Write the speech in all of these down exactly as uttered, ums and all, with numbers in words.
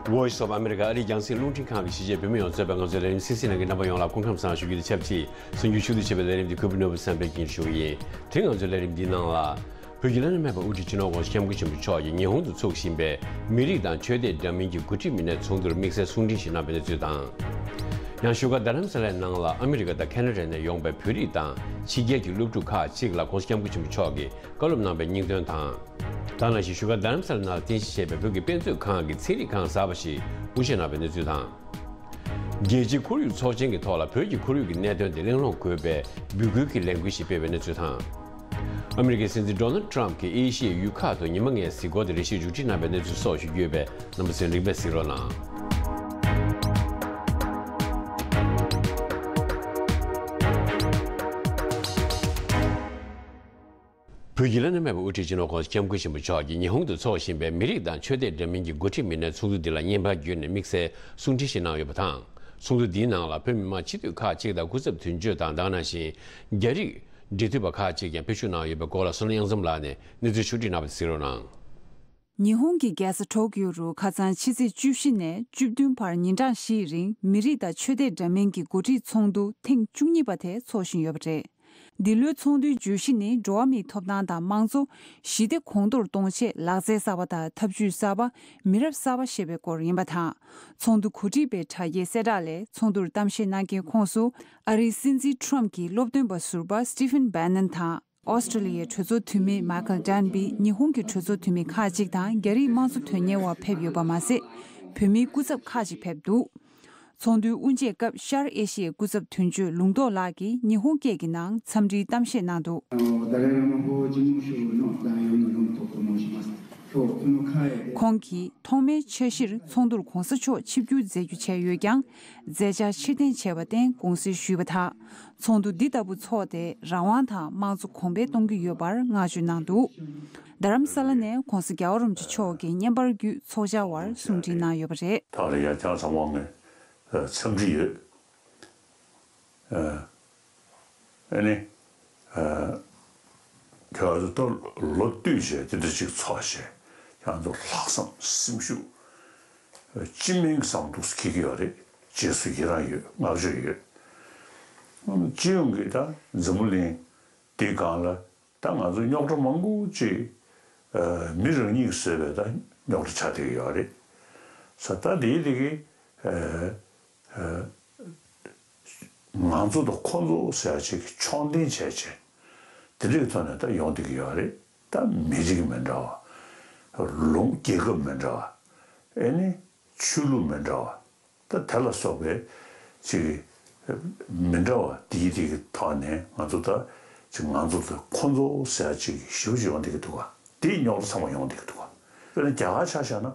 Voice of America ཨ་རིའི་རྒྱང་སྲིང་རླུང་འཕྲིན་ཁང་གིས་གཞིས་བྱེས་བོད་མི་ཡོངས་གཙོས་པའི་ང་ཚོའི་ལས་རིམ་གསན་གཟིགས་གནང་མཁན་རྣམ་པ་ཡོངས་ལ་སྐུ་ཁམས་བཟང་ཞུ་རྒྱུ་དང་ཆབས་ཅིག་གསར་འགྱུར་ཕྱོགས་བསྡུས་བྱས་པའི་ལས་རིམ་འདི་གུས་པ་ནོར་བུ་བསམ་འཕེལ་གྱིས་ཞུ་གི་ཡིན། དེ་རིང་ང་ཚོའི་ལས་རིམ་འདིའི་ནང་ལ། བོད་ཀྱི་བླ་ན་མེད་པའི་དབུ་ཁྲིད་སྤྱི་ནོར་༸གོང་ས་༸སྐྱབས་མགོན་ཆེན་པོ་མཆོག་གིས་ཉི་ཧོང་དུ་འཚོགས་བཞིན་པའི་མི་རིགས་དང་ཆོས་དད་འདྲ་མིན་གྱི་འགོ་ཁྲིད་མི་སྣའི་ཚོགས་འདུར་དམིགས་བསལ་གསུང་འཕྲིན་ཞིག་གནང་བའི་གནས་ཚུལ་དང་། ཡང་བཞུགས་སྒར་རྡ་རམ་ས་ལའི་ནང་ལ་ཨ་མི་རི་ཀ་དང་ཁེ་ན་ཌ་ནས་ཡོང་པའི་བོད་རིགས་དང་ཕྱི་རྒྱལ་གྱི་སློབ་ཕྲུག་ཁག་ཅིག་ལ་༸གོང་ས་༸སྐྱབས་མགོན་ཆེན་པོ་མཆོག་གིས་བཀའ་སློབ་གནང་བའི་སྙིང་དོན་དང་། ད་ག་ནང་བཞིན་བཞུགས་སྒར་རྡ་རམ་ས་ལ་ནང་རྟེན་གཞི་བྱས་པའི་བོད་ཀྱི་དཔེ་མཛོད་ཁང་གི་ཚན་རིག་ཁང་གསར་པ་ཞིག་དབུ་འབྱེད་གནང་བའི་གནས་ཚུལ་དང་། རྒྱལ་སྤྱིའི་ཁོར་ཡུག་ཚོགས་ཆེན་གྱི་ཐོག་ལ་བོད་ཀྱི་ཁོར་ཡུག་གི་གནད་དོན་དེ་གླེང་སློང་དགོས་པའི་འབོད་སྐུལ་གྱི་ལས་འགུལ་ཞིག་སྤེལ་བའི་གནས་ཚུལ་དང་། ཨ་མི་རི་ཀའི་སྲིད་འཛིན་ཌོ་ནལ་ཌི་ཊརམ་ཕི་གྱིས་ཨེ་ཤི་ཡའི་ཡུལ་ཁག་ཏུ་ཉི་མ་ལྔའི་གཟིགས་སྐོར་དེ་རེ་ཞིག་མཇུག་སྒྲིལ་གནང་བའི་གནས་ཚུལ་སོགས་ཞུ་རྒྱུ་ཡོད་པས་རྣམ་པ་ཚོས་རིམ་པས་གཟིགས་རོགས་གནང་། བོད་ཀྱི་བླ་ན་མེད་པའི་དབུ་ཁྲིད་སྤྱི་ནོར་༸གོང་ས་༸སྐྱབས་མགོན་ཆེན་པོ་མཆོག་གིས་ཉི་ཧོང་དུ་འཚོགས་བཞིན་པའི་མི་རིགས་དང་ཆོས་དད་འདྲ་མིན་གྱི་འགོ་ཁྲིད་མི་སྣའི་ཚོགས་འདུ་འདི་ལ་བརྙན་པར་བརྒྱུད་ནས་དམིགས་བསལ་གསུང་འཕྲིན་ཞིག་གནང་ཡོད་པ་དང་། ཚོགས་འདུ་འདིའི་ནང་ལ་བོད་མི་མང་སྤྱི་འཐུས་ཁག་ཅིག་དང་སྐུ་ཚབ་དོན་གཅོད་དང་། ད་ག་ནང་བཞིན་རྒྱ་རིགས་འབྲེལ་མཐུད་པ་ཁག་ཅིག་ཀྱང་ཕེབས་ཞུགས་གནང་ཡོད་པའི་སྐོར་ལ་བསོད་ནམས་གཡང་འཛོམས་ལགས་ནས་གནས་ཚུལ་ཕྱོགས་བསྒྲིགས་གནང་བ་གཟིགས་རོགས་གནང་། ཉི་ཧོང་གི་རྒྱལ་ས་ཊོ་ཀིའོ་རུ་ཁ་སང་ཕྱི་ཚེས་བཅུ་བཞི་ནས་བཅུ་བདུན་བར་ཉིན་གྲངས་བཞིའི་རིང་མི་རིགས་དང་ཆོས་དད་འདྲ་མིན་གྱི་འགོ་ཁྲིད་ཚོགས་འདུ་ཐེངས་བཅུ་གཉིས་པ་དེ་འཚོགས་བཞིན་ཡོད་པ་རེད། འདི་ལོའི་ཚོགས་འདུའི་བརྗོད་གཞི་ནི་འགྲོ་བ་མིའི་ཐོབ་ཐང་དང་དམངས་གཙོ། ཞི་བདེ་གོང་མཐོར་གཏོང་ཆེད་ལག་རྩལ་གསར་པ་དང་ཐབས་ཇུས་གསར་པ། མི་རབས་གསར་པ་ཞེས་པའི་སྐོར་ཡིན་པ་དང་། ཚོགས་འདུ་གོ་སྒྲིག་པའི་དྲ་རྒྱའི་གསལ་བསྒྲགས་ལས། ཚོགས་འདུར་གཏམ་བཤད་གནང་མཁན་ཁོངས་སུ་ཨ་རིའི་སྲིད་འཛིན་ཊརམ་གྱི་སློབ་སྟོན་པ་ཟུར་པ་སི་ཊི་ཕན་བྷེ་ནན་དང་། ཨོ་སི་ཀྲི་ལི་ཡའི་གྲོས་ཚོགས་འཐུས་མི་མའི་ཁལ་ཌན་བྷི། ཉི་ཧོང་གི་གྲོས་ཚོགས་འཐུས་མི་ཁག་ཅིག་དང་རྒྱ་རིགས་དམངས་གཙོ་དོན་གཉེར་བ་ཕེབས་ཡོད་པ་མ་ཟད། བོད་མིའི་སྐུ་ཚབ་ཁག་ཅིག་ཕེབས་འདུག། ཚོགས་འདུའི་དབུ་འབྱེད་སྐབས་ཤར་ཨེ་ཤི་ཡའི་སྐུ་ཚབ་དོན་གཅོད་ལུང་རྟོགས་ལགས་ཀྱིས་ཉི་ཧོང་སྐད་ཀྱི་ནང་འཚམས་འདྲིའི་གཏམ་བཤད་གནང་འདུག། ダライ・ラマ法を事務所のダイオンのロントと申します。今日この会で ཁོང་གིས་ཐོག་མའི་འཆར་གཞིར་ཚོགས་འདུར་༸གོང་ས་མཆོག་ཆིབས་བསྒྱུར་མཛད་རྒྱུ་བྱས་ཡོད་ཀྱང་། མཛད་འཆར་ཕྱིར་འཐེན་བྱས་པར་བརྟེན་དགོངས་སེལ་ཞུས་པ་དང་། ཚོགས་འདུ་འདི་ལྟ་བུ་འཚོགས་ཏེ་རང་དབང་དང་དམངས་གཙོ་གོང་འཕེལ་གཏོང་གི་ཡོད་པར་བསྔགས་བརྗོད་གནང་འདུག། རྡ་རམ་ས་ལ་ནས་༸གོང་ས་༸རྒྱལ་བ་རིན་པོ་ཆེ་མཆོག་གིས་བརྙན་པར་བརྒྱུད་ཚོགས་བཅར་བར་གསུང་འཕྲིན་གནང་ཡོད་པ་རེད། ཐག་རིང་ཡ་ཆང་ཚང་མ་ངས་འཚམས་འདྲི་ཡོད། ཨ་ནི། ཁྱོད་ཚོ་ལོ་བསྟུད་བྱས་དེ་འདྲ་ཅིག་འཚོགས་བྱས་ཁྱོད་ཚོ་ལྷག་བསམ་སེམས་ཤུགས་སྤྱི་སྨན་གྱི་བསམ་འདུག་སྐྱེ་གི་ཡོད་རེད། རྗེས་སུ་ཡི་རང་ཡོད། བསྔགས་བརྗོད་ཡོད། སྤྱི་ཡོངས་ཀྱི་ད་འཛམ་བུ་གླིང་འདི་སྒང་ལ་ད་ང་ཚོ་རྙོག་དྲ་མང་པོ་ཅིག་མི་རང་ཉིད་ཀྱིས་བཟོས་པའི་ད་རྙོག་དྲ་ཆགས་བསྡད་ཀྱི་ཡོད་རེད། ས་ད་དེའི་དེ་གི་ང་ཚོ་དང་ཁོ་ཚོ་ཟེར་ཡ་ཅིག་གི་ཕྱོགས་འཐེན་བྱས་བྱས་དེ་འདྲའི་ཐོག་ནས་ད་ཡོང་བསྡད་ཀྱི་ཡོད་རེད། ད་མི་རིགས་མི་འདྲ་བ། ལུང་རྒྱལ་ཁབ་མི་འདྲ་བ། ཨེ་ནི་ཆོས་ལུགས་མི་འདྲ་བ། ད་དེ་ལ་སོགས་པའི་ཅིག་མི་འདྲ་བ་དེའི་དེ་གི་ཐོག་ནས་ང་ཚོ་ད་ཅིག་ང་ཚོ་དང་ཁོ་ཚོ་ཟེར་ཡ་ཅིག་ཞེ་པོ་ཅིག་ཡོང་བསྡད་ཀྱི་འདུག་ག། དེའི་རྙོག་དྲ་ཚང་མ་ཡོང་བསྡད་ཀྱི་འདུག་ག། དཔེར་ན་རྒྱ་གར་ཆ་བཞག་ན།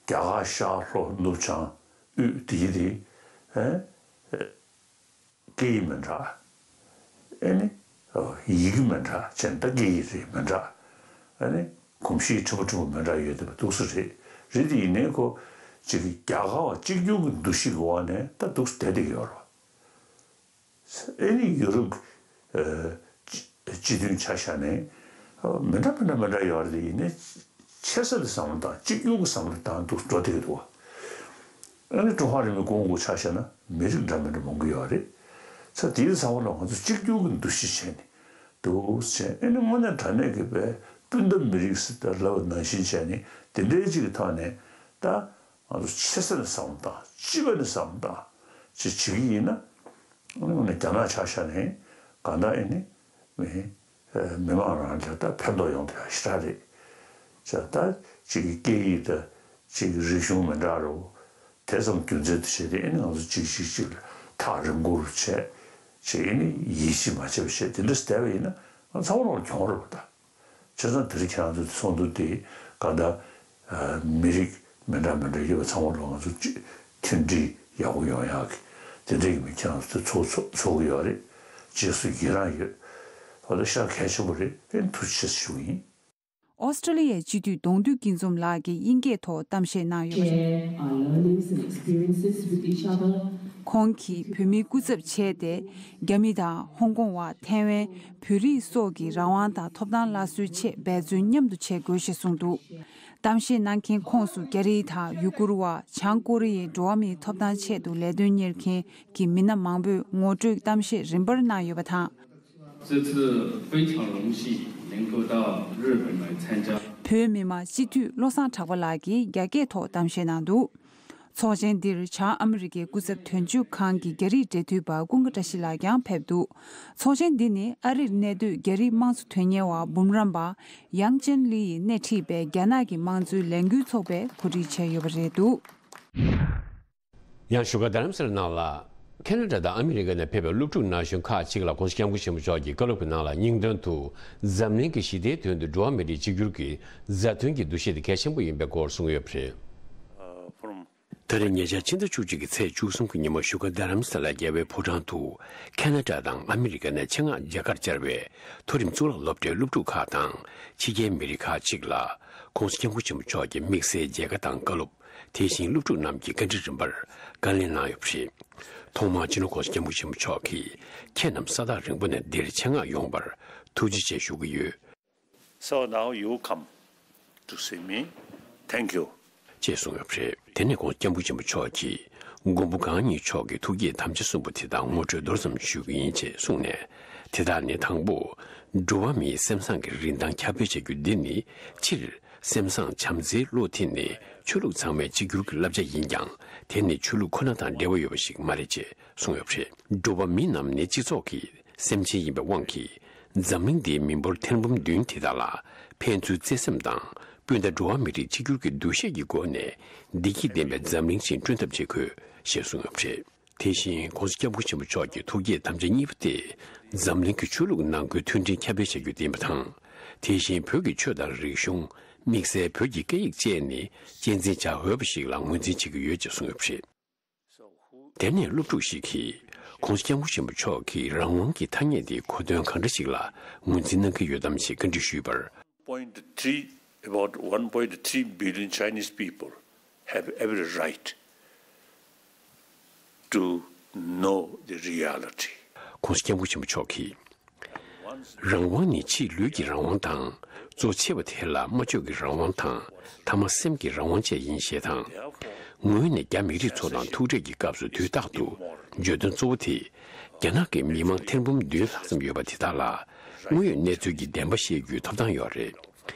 རྒྱ་གར་ཤར་ལྷོ་ནུབ་བྱང་དབུས་དེའི་དེ། ཨེ། སྐད་ཡིག་མི་འདྲ། ཨེ་ནི། ཡི་གེ་མི་འདྲ་བྱས་ནས་ད་སྐད་ཡིག་རེད་མི་འདྲ། ཨེ་ནི། གོམས་གཤིས་ཕྲན་བུ་ཕྲན་བུ་མི་འདྲ་ཡོད་བསྡད་པ་འདུག་སེ་རེད། རེད་དེ་ཡིན་ནའི་ཁོ་ཅིག་རྒྱ་གར་བ་གཅིག་གྱུར་གྱི་འདུ་ཤེས་ཀྱི་འོག་ནས་ད་འདུག་སེ་བསྡད་བསྡད་ཀྱི་ཡོད་རེད། ཨེ་ནི་ཡུ་རོབ་ཨ་སྤྱི་མཐུན་ཆ་བཞག་ནས་མི་འདྲ་མི་འདྲ་མི་འདྲ་ཡོད་རེད་དེ་ཡིན་ནའི་ཆེ་ས་དེ་བསམ་བློ་བཏང་གཅིག་གྱུར་གྱི་བསམ་བློ་བཏང་འདུག་འགྲོ་བསྡད་ཀྱི་འདུག་བ། ཨ་ནི་ཀྲུང་ཧྭ་རིང་ལུགས་ཀྱི་གོང་བུ་ཆ་བཞག་ན་མི་རིགས་འདྲ་མི་འདྲ་མང་པོ་ཡོད་རེད། ས་དེའི་ཚང་མ་ལ་ང་ཚོ་གཅིག་གྱུར་གྱི་འདུ་ཤེས་བྱས་ནས་འདུག་བྱས་ཨ་ནི་དངོས་གནས་དྲང་གནས་ཀྱི་པའི་སྤུན་ཟླ་མི་རིགས་ཟེར་ད་ལབ་ནང་བཞིན་བྱས་ནས་དེ་འདྲའི་ཅིག་གི་ཐོག་ནས་ད་ང་ཚོ་ཆེ་ས་ནས་བསམ་བློ་བཏང་སྤྱི་པ་ནས་བསམ་བློ་བཏང་ཅིག་བྱེད་ཀྱི་ཡིན་ན། ཨ་ནི་རྒྱ་ནག་ཆ་བཞག་ནས་གང་ལྟར་ཨེ་ནི་མི་མི་མང་རང་ལ་ད་ཕན་ཐོགས་ཡོང་དེ་ཞེ་དྲག་རེད། ཅེས་ད་གཅིག་གི་སྐད་ཡིག་དང་གཅིག་གི་རིག་གཞུང་མི་འདྲ་རོ། དེ་ཙམ་རྒྱུ་མཚན་དུ་བྱས་ཏེ་ཨེ་ནི་ང་ཚོ་གཅིག་གཅིག་གཅིག་ལ་ཐག་རིང་པོ་རུ་བྱས་བྱས་ཨེ་ནི་ཡིད་ཆེས་མ་བྱས་པ་བྱས་དེ་འདྲ་བསྡད་པ་ཡིན་ན་ང་ཚང་མ་ལ་གྱོང་རེད་པ་ད། བྱས་ཙང་དེ་རིང་ཁྱེད་རང་ཚོ་ཚོགས་འདུ་དེ་ག་ད་མི་རིགས་མི་འདྲ་མི་འདྲ་ཡོད་པ་ཚང་མ་ལ་ང་ཚོ་གཅིག་མཐུན་སྒྲིལ་ཡག་པོ་ཡོང་ཡག་གི་དེ་འདྲའི་གི་མི་ཁྱེད་རང་ཚོ་ཚོགས་ཚོགས་ཚོགས་གི་ཡོད་རེད། རྗེས་སུ་ཡི་རང་ཡོད། འོ་ད་ཤར་གལ་ཆེན་པོ་རེད། ཨེ་ཐུགས་རྗེ་ཆེ་ཞུ་གི་ཡིན། ཨོ་སི་ཀྲི་ལི་ཡའི་སྤྱི་འཐུས་གདོང་འདུས་སྐྱིད་འཛོམས་ལགས་ཀྱིས་དབྱིན་སྐད་ཐོག་གཏམ་བཤད་གནང་ཡོད་པ་རེད། Share our learnings and experiences with each other. ཁོང་གིས་བོད་མིའི་སྐུ་ཚབ་བྱས་ཏེ། རྒྱ་མི་དང་ཧོང་ཀོང་བ་ཐའེ་ཝན། བོད་རིགས་སོགས་ཀྱི་རང་དབང་དང་ཐོབ་ཐང་སླར་གསོའི་ཆེད་འབད་བརྩོན་མཉམ་དུ་བྱེད་དགོས་ཞེས་གསུངས་འདུག། གཏམ་བཤད་གནང་མཁན་ཁོངས་སུ་རྒྱ་རིགས་དང་ཡུ་གུར་བ། བྱང་ཀོ་རི་ཡའི་འགྲོ་བ་མིའི་ཐོབ་ཐང་ཆེད་དུ་ལས་དོན་གཉེར་མཁན་གྱི་མི་སྣ་མང་པོས་ངོ་སྤྲོད་གཏམ་བཤད་རིམ་པར་གནང་ཡོད་པ་དང་། 这次非常荣幸能够到日本来参加。 བོད་མི་མང་སྤྱི་འཐུས་བློ་བཟང་གྲགས་པ་ལགས་ཀྱིས་རྒྱ་སྐད་ཐོག་གཏམ་བཤད་གནང་འདུག། ཚོགས་ཆེན་འདིར་བྱང་ཨ་མི་རི་ཀའི་སྐུ་ཚབ་དོན་གཅོད་ཁང་གི་རྒྱ་རིགས་འབྲེལ་མཐུད་པ་ཀུན་དགའ་བཀྲ་ཤིས་ལགས་ཀྱང་ཕེབས་འདུག། ཚོགས་ཆེན་འདི་ནི་ཨ་རིར་གནས་སྡོད་རྒྱ་རིགས་དམངས་གཙོ་དོན་གཉེར་བ་འབུམ་རམས་པ་ཡང་ཅན་ལི་ཡིས་སྣེ་ཁྲིད་པའི་རྒྱ་ནག་གི་དམངས་གཙོའི་ལས་འགུལ་ཚོགས་པས་གོ་སྒྲིག་བྱས་ཡོད་པ་རེད་འདུག། ཡང་བཞུགས་སྒར་རྡ་རམ་ས་ལ་ནང་ལ། ཁེ་ན་ཌ་དང་ཨ་མི་རི་ཀ་ནས་ཕེབས་པའི་སློབ་ཕྲུག་ན་གཞོན་ཁག་ཅིག་ལ་༸གོང་ས་༸སྐྱབས་མགོན་ཆེན་པོ་མཆོག་གི་བཀའ་སློབ་ཀྱི་ནང་ལ་སྙིང་དོན་དུ། འཛམ་གླིང་གི་ཞི་བདེའི་དོན་དུ་འགྲོ་བ་མི་རིགས་གཅིག་གྱུར་གྱི་མཛའ་མཐུན་གྱི་འདུ་ཤེས་དེ་གལ་ཆེན་པོ་ཡིན་པའི་སྐོར་གསུངས་ཡོད་པ་རེད། ད་རེས་ཉེ་ཆར་ཕྱི་ཟླ་བཅུ་གཅིག་གི་ཚེས་བཅུ་གསུམ་གྱི་ཉིན་མོ་བཞུགས་སྒར་རྡ་རམ་ས་ལའི་རྒྱལ་བའི་ཕོ་བྲང་དུ། ཁེ་ན་ཌ་དང་ཨ་མི་རི་ཀ་ནས་ཆེད་མངགས་མཇལ་ཁར་བཅར་བའི་མཐོ་རིམ་གཙུག་ལག་སློབ་གྲྭའི་སློབ་ཕྲུག་ཁག་དང་ཕྱི་རྒྱལ་མི་རིགས་ཁག་ཅིག་ལ། ༸གོང་ས་༸སྐྱབས་མགོན་ཆེན་པོ་མཆོག་གིས་དམིགས་བསལ་མཇལ་ཁ་དང་བཀའ་སློབ། དེ་བཞིན་སློབ་ཕྲུག་རྣམས་ཀྱི་བཀའ་འདྲི་རིམ་པར་བཀའ་ལན་གནང་ཡོད་པ་རེད། ཐོག་མར་སྤྱི་ནོར་༸གོང་ས་༸སྐྱབས་མགོན་ཆེན་པོ་མཆོག་གིས་ཁྱེད་རྣམས་ས་ཐག་རིང་པོ་ནས་འདིར་ཆེད་མངགས་ཡོང་བར་ཐུགས་རྗེ་ཆེ་ཞུ་གི་ཡོད། So now you come to see me. Thank you. ཅེས་གསུངས་ཡོད་པ་རེད། དེ་ནས་༸གོང་ས་༸སྐྱབས་མགོན་ཆེན་པོ་མཆོག་གིས་མགོན་པོ་གང་ཉིད་མཆོག་གི་ཐུགས་བསྐྱེད་དམ་བཅའ་གསུམ་པོ་དེ་དག་ངོ་སྤྲོད་མདོར་ཙམ་ཞུ་གི་ཡིན་ཅེས་གསུངས་ནས། དེ་དག་ནི་དང་པོ། འགྲོ་བ་མིའི་སེམས་བཟང་གི་རིན་ཐང་ཁྱབ་སྤེལ་བྱ་རྒྱུ་འདི་ནི་སྤྱིར། སེམས་བཟང་བྱམས་བརྩེའི་བློ་དེ་ནི་ཆོས་ལུགས་ཚང་མའི་གཅིག་གྱུར་གྱི་བསླབ་བྱ་ཡིན་ཀྱང་། དེ་ནི་ཆོས་ལུགས་ཁོ་ན་དང་འབྲེལ་བ་ཡོད་པ་ཞིག་མ་རེད་ཅེས་གསུངས་ཡོད་པ་རེད། འགྲོ་བ་མི་རྣམས་ནི་སྤྱི་ཚོགས་ཀྱི་སེམས་ཅན་ཡིན་པའི་དབང་གིས། འཛམ་གླིང་འདིའི་མི་འབོར་ཐེར་འབུམ་བདུན་དེ་དག་ལ་ཕན་ཚུན་བརྩེ་སེམས་དང་། སྤུན་ཟླ་འགྲོ་བ་མི་རིགས་གཅིག་གྱུར་གྱི་འདུ་ཤེས་ཀྱི་སྒོ་ནས་བདེ་སྐྱིད་ལྡན་པའི་འཛམ་གླིང་ཞིག་བསྐྲུན་ཐབས་བྱེད་དགོས་ཞེས་གསུངས་ཡོད་པ་རེད། དེ་བཞིན་༸གོང་ས་༸སྐྱབས་མགོན་ཆེན་པོ་མཆོག་གི་ཐུགས་བསྐྱེད་དམ་བཅའ་གཉིས་པ་སྟེ། འཛམ་གླིང་གི་ཆོས་ལུགས་ནང་ཁུལ་མཐུན་སྒྲིལ་ཁྱབ་སྤེལ་བྱ་རྒྱུ་དེ་ཡིན་པ་དང་། དེ་བཞིན་བོད་ཀྱི་ཆོས་དང་རིག་གཞུང་། དམིགས་བསལ་བོད་ཀྱི་སྐད་ཡིག་བཅས་ནི་གཅེས་འཛིན་བྱ་འོས་པ་ཞིག་ལ་ངོས་འཛིན་བྱེད་ཀྱི་ཡོད་ཅེས་གསུངས་ཡོད་པ་རེད། དེ་ནས་སློབ་ཕྲུག་ཞིག་གིས་༸གོང་ས་༸སྐྱབས་མགོན་ཆེན་པོ་མཆོག་གིས་རང་དབང་གི་ཐ་སྙད་དེ་གོ་དོན་གང་འདྲ་ཞིག་ལ་ངོས་འཛིན་གནང་གི་ཡོད་དམ་ཞེས་བཀའ་འདྲི་ཞུས་པར། Point three, about one point three billion Chinese people have every right to know the reality. ༸གོང་ས་༸སྐྱབས་མགོན་ཆེན་པོ་མཆོག་གིས། རང་དབང་ནི་ཕྱིའི་ལུས་ཀྱི་རང་དབང་དང་། གཙོ་ཆེ་བ་དེ་ལ་སྨྲ་བརྗོད་ཀྱི་རང་དབང་དང་། ཐ་མ་སེམས་ཀྱི་རང་དབང་བཅས་ཡིན་ཞེས་དང་། ངོས་ནས་རྒྱ་མི་རིགས་ཚོ་དང་ཐུག་འཕྲད་ཀྱི་སྐབས་སུ་དུས་རྟག་ཏུ་བརྗོད་དོན་གཙོ་བོ་དེ། རྒྱ་ནག་གི་མི་མང་ཐེར་འབུམ་བདུན་ལྷག་ཙམ་ཡོད་པ་དེ་དག་ལ་དངོས་ཡོད་གནས་ཚུལ་གྱི་བདེན་པ་ཤེས་རྒྱུའི་ཐོབ་ཐང་ཡོད་རེད།